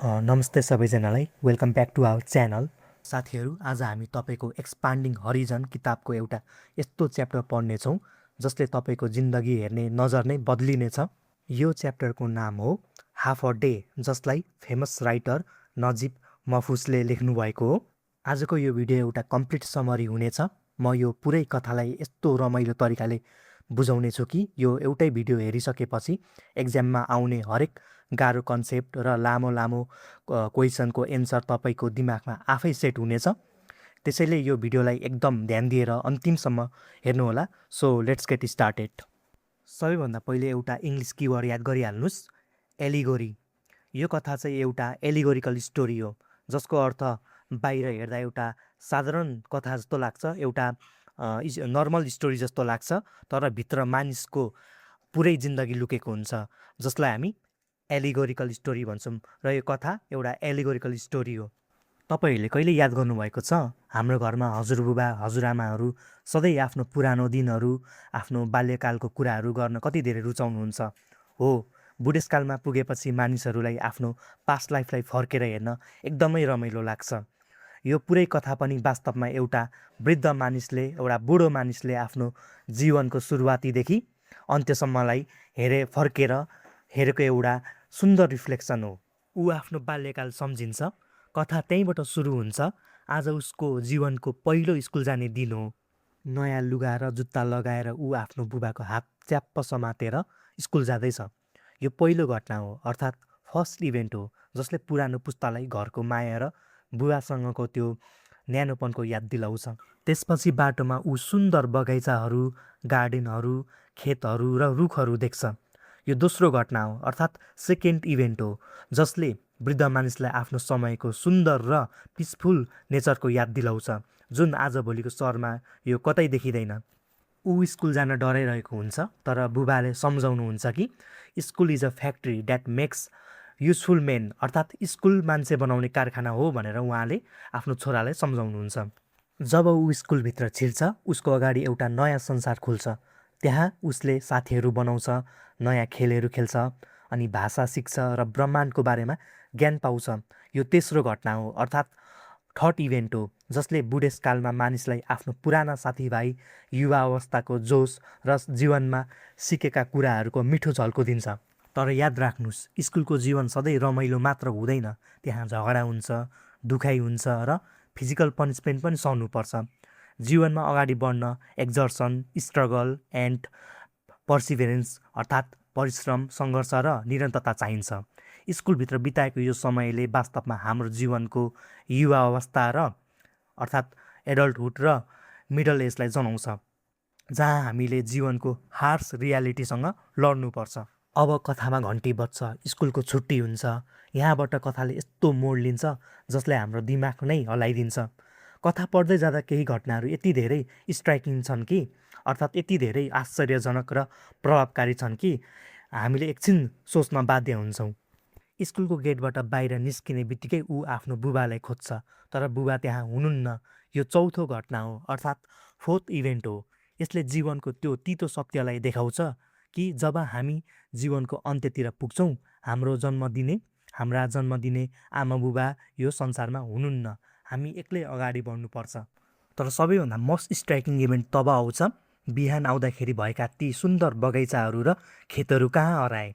नमस्ते सबैजनालाई welcome back to our channel. साथीहरू, आज हामी तपाईँको एक्सपान्डिङ हरिजन किताबको एउटा यस्तो च्याप्टर पढ्नेछौँ जसले तपाईँको जिन्दगी हेर्ने नजर नै बदलिनेछ। यो च्याप्टरको नाम हो हाफ अ डे, जसलाई फेमस राइटर नजिब महफुजले लेख्नुभएको हो। आजको यो भिडियो एउटा कम्प्लिट समरी हुनेछ। म यो पुरै कथालाई यस्तो रमाइलो तरिकाले बुझाउनेछु कि यो एउटै भिडियो हेरिसकेपछि एक्जाममा आउने हरेक गाह्रो कन्सेप्ट र लामो लामो क्वेसनको एन्सर तपाईँको दिमागमा आफै सेट हुनेछ। त्यसैले यो भिडियोलाई एकदम ध्यान दिएर अन्तिमसम्म हेर्नुहोला। So let's get started. सबैभन्दा पहिले एउटा इङ्ग्लिस किवर्ड याद गरिहाल्नुहोस्, एलिगोरी। यो कथा चाहिँ एउटा एलिगोरिकल स्टोरी हो, जसको अर्थ बाहिर हेर्दा एउटा साधारण कथा जस्तो लाग्छ, एउटा नर्मल स्टोरी जस्तो लाग्छ, तर भित्र मानिसको पुरै जिन्दगी लुकेको हुन्छ, जसलाई हामी एलिगोरिकल स्टोरी भन्छौँ। र यो कथा एउटा एलिगोरिकल स्टोरी हो। तपाईँहरूले कहिले याद गर्नुभएको छ, हाम्रो घरमा हजुरबुबा हजुरआमाहरू सधैँ आफ्नो पुरानो दिनहरू, आफ्नो बाल्यकालको कुराहरू गर्न कति धेरै रुचाउनुहुन्छ। हो, बुढेसकालमा पुगेपछि मानिसहरूलाई आफ्नो पास्ट लाइफलाई फर्केर हेर्न एकदमै रमाइलो लाग्छ। यो पुरै कथा पनि वास्तवमा एउटा वृद्ध मानिसले, एउटा बुढो मानिसले आफ्नो जीवनको सुरुवातीदेखि अन्त्यसम्मलाई फर्केर हेरेको एउटा सुन्दर रिफ्लेक्सन हो। ऊ आफ्नो बाल्यकाल सम्झिन्छ। कथा त्यहीँबाट सुरु हुन्छ। आज उसको जीवनको पहिलो स्कुल जाने दिन हो। नयाँ लुगा र जुत्ता लगाएर ऊ आफ्नो बुबाको हात च्याप्प समातेर स्कुल जाँदैछ। यो पहिलो घटना हो, अर्थात् फर्स्ट इभेन्ट हो, जसले पुरानो पुस्तालाई घरको माया र बुबासँगको त्यो न्यानोपनको याद दिलाउँछ। त्यसपछि बाटोमा ऊ सुन्दर बगैँचाहरू, गार्डनहरू, खेतहरू र रुखहरू देख्छ। यो दोस्रो घटना हो, अर्थात् सेकेन्ड इभेन्ट हो, जसले वृद्ध मानिसलाई आफ्नो समयको सुन्दर र पिसफुल नेचरको याद दिलाउँछ, जुन आजभोलिको सहरमा यो कतै देखिँदैन। ऊ स्कुल जान डराइरहेको हुन्छ, तर बुबाले सम्झाउनुहुन्छ कि school is a factory that makes useful main, अर्थात् स्कुल मान्छे बनाउने कारखाना हो भनेर उहाँले आफ्नो छोरालाई सम्झाउनुहुन्छ। जब ऊ स्कुलभित्र छिर्छ, उसको अगाडि एउटा नयाँ संसार खुल्छ। त्यहाँ उसले साथीहरू बनाउँछ, नयाँ खेलहरू खेल्छ, अनि भाषा सिक्छ र ब्रह्माण्डको बारेमा ज्ञान पाउँछ। यो तेस्रो घटना हो, अर्थात् थर्ड इभेन्ट हो, जसले बुढेसकालमा मानिसलाई आफ्नो पुराना साथीभाइ, युवा अवस्थाको जोस र जीवनमा सिकेका कुराहरूको मिठो झल्को दिन्छ। तर याद राख्नुहोस्, स्कुलको जीवन सधैँ रमाइलो मात्र हुँदैन। त्यहाँ झगडा हुन्छ, दुखाइ हुन्छ र फिजिकल पनिसमेन्ट पनि सहनुपर्छ। जीवनमा अगाडि बढ्न एक्जर्सन, स्ट्रगल एन्ड पर्सिभेरेन्स, अर्थात् परिश्रम, सङ्घर्ष र निरन्तरता चाहिन्छ। स्कुलभित्र बिताएको यो समयले वास्तवमा हाम्रो जीवनको युवा अवस्था र अर्थात् एडल्टहुड र मिडल एजलाई जनाउँछ, जहाँ हामीले जीवनको हार्स रियालिटीसँग लड्नुपर्छ। अब कथामा घन्टी बज्छ, स्कुलको छुट्टी हुन्छ। यहाँबाट कथाले यस्तो मोड लिन्छ जसले हाम्रो दिमाग नै हल्लाइदिन्छ। कथा पढ्दै जाँदा केही घटनाहरू यति धेरै स्ट्राइकिङ छन् कि, अर्थात् यति धेरै आश्चर्यजनक र प्रभावकारी छन् कि हामीले एकछिन सोच्न बाध्य हुन्छौँ। स्कुलको गेटबाट बाहिर निस्किने बित्तिकै ऊ आफ्नो बुबालाई खोज्छ, तर बुबा त्यहाँ हुनुहुन्न। यो चौथो घटना हो, अर्थात् फोर्थ इभेन्ट हो। यसले जीवनको त्यो तितो सत्यलाई देखाउँछ कि जब हामी जीवनको अन्त्यतिर पुग्छौँ, हाम्रा जन्म दिने आमा बुबा यो संसारमा हुनुहुन्न। हामी एक्लै अगाडि बढ्नुपर्छ। तर सबैभन्दा मोस्ट स्ट्राइकिङ इभेन्ट तब आउँछ, बिहान आउँदाखेरि भएका ती सुन्दर बगैँचाहरू र खेतहरू कहाँ हराए।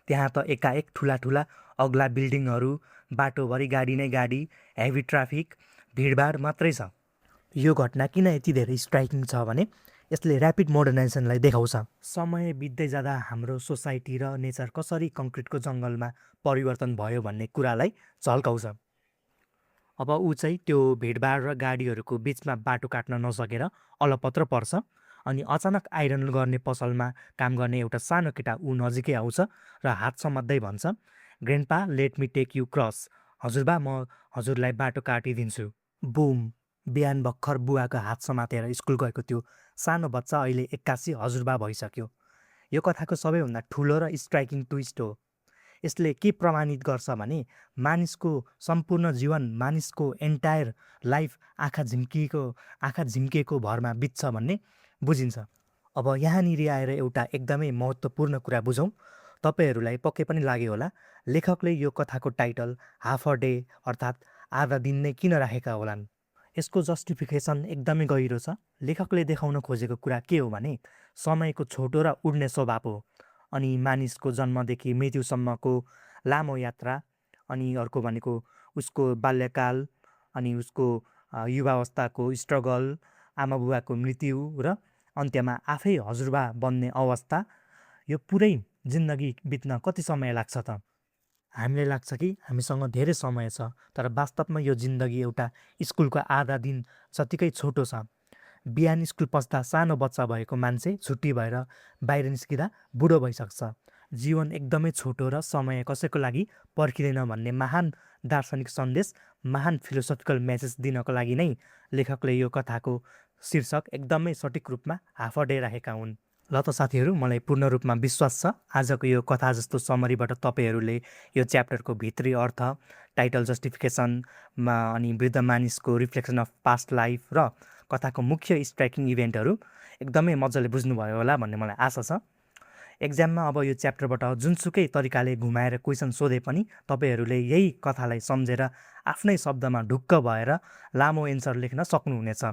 त्यहाँ त एकाएक ठुला ठुला अग्ला बिल्डिङहरू, बाटोभरि गाडी नै गाडी, हेभी ट्राफिक, भिडभाड मात्रै छ। यो घटना किन यति धेरै स्ट्राइकिङ छ भने यसले ऱ्यापिड मोडर्नाइजेसनलाई देखाउँछ। समय बित्दै जाँदा हाम्रो सोसाइटी र नेचर कसरी कङ्क्रिटको जङ्गलमा परिवर्तन भयो भन्ने कुरालाई झल्काउँछ। अब ऊ चाहिँ त्यो भिडभाड र गाडीहरूको बिचमा बाटो काट्न नसकेर अलपत्र पर्छ। अनि अचानक आइरन गर्ने पसलमा काम गर्ने एउटा सानो केटा ऊ नजिकै आउँछ र हात समात्दै भन्छ, grandpa let me take you cross. हजुरबा, म हजुरलाई बाटो काटिदिन्छु। बुम! बिहान भर्खर बुवाको हात समातेर स्कुल गएको त्यो सानो बच्चा अहिले 81 हजुरबा भइसक्यो। यो कथाको सबैभन्दा ठुलो र स्ट्राइकिङ ट्विस्ट हो। यसले के प्रमाणित गर्छ भने मानिसको सम्पूर्ण जीवन, मानिसको एन्टायर लाइफ आँखा झिम्किएको भरमा बित्छ भन्ने बुझिन्छ। अब यहाँनिर आएर एउटा एकदमै महत्त्वपूर्ण कुरा बुझौँ। तपाईँहरूलाई पक्कै पनि लाग्यो होला लेखकले यो कथाको टाइटल हाफ अ डे अर्थात् आधा दिन नै किन राखेका होलान्। यसको जस्टिफिकेसन एकदमै गहिरो छ। लेखकले देखाउन खोजेको कुरा के हो भने समयको छोटो र उड्ने स्वभाव हो। अनि मानिसको जन्मदेखि मृत्युसम्मको लामो यात्रा, अनि अर्को भनेको उसको बाल्यकाल, अनि उसको युवावस्थाको स्ट्रगल, आमाबुवाको मृत्यु र अन्त्यमा आफै हजुरबा बन्ने अवस्था, यो पुरै जिन्दगी बित्न कति समय लाग्छ त? हामीलाई लाग्छ कि हामीसँग धेरै समय छ, तर वास्तवमा यो जिन्दगी एउटा स्कुलको आधा दिन जतिकै छोटो छ। बिहान स्कुल पस्दा सानो बच्चा भएको मान्छे छुट्टी भएर बाहिर निस्किँदा बुढो भइसक्छ। जीवन एकदमै छोटो र समय कसैको लागि पर्खिँदैन भन्ने महान दार्शनिक सन्देश, महान फिलोसफिकल मेसेज दिनको लागि नै लेखकले यो कथाको शीर्षक एकदमै सठिक रूपमा हाफ अ डे राखेका हुन्। ल त साथीहरू, मलाई पूर्ण रूपमा विश्वास छ आजको यो कथा जस्तो समरीबाट तपाईँहरूले यो च्याप्टरको भित्री अर्थ, टाइटल जस्टिफिकेसनमा, अनि वृद्ध मानिसको रिफ्लेक्सन अफ पास्ट लाइफ र कथाको मुख्य स्ट्राइकिङ इभेन्टहरू एकदमै मजाले बुझ्नुभयो होला भन्ने मलाई आशा छ। एक्जाममा अब यो च्याप्टरबाट जुनसुकै तरिकाले घुमाएर क्वेसन सोधे पनि तपाईँहरूले यही कथालाई सम्झेर आफ्नै शब्दमा ढुक्क भएर लामो एन्सर लेख्न सक्नुहुनेछ।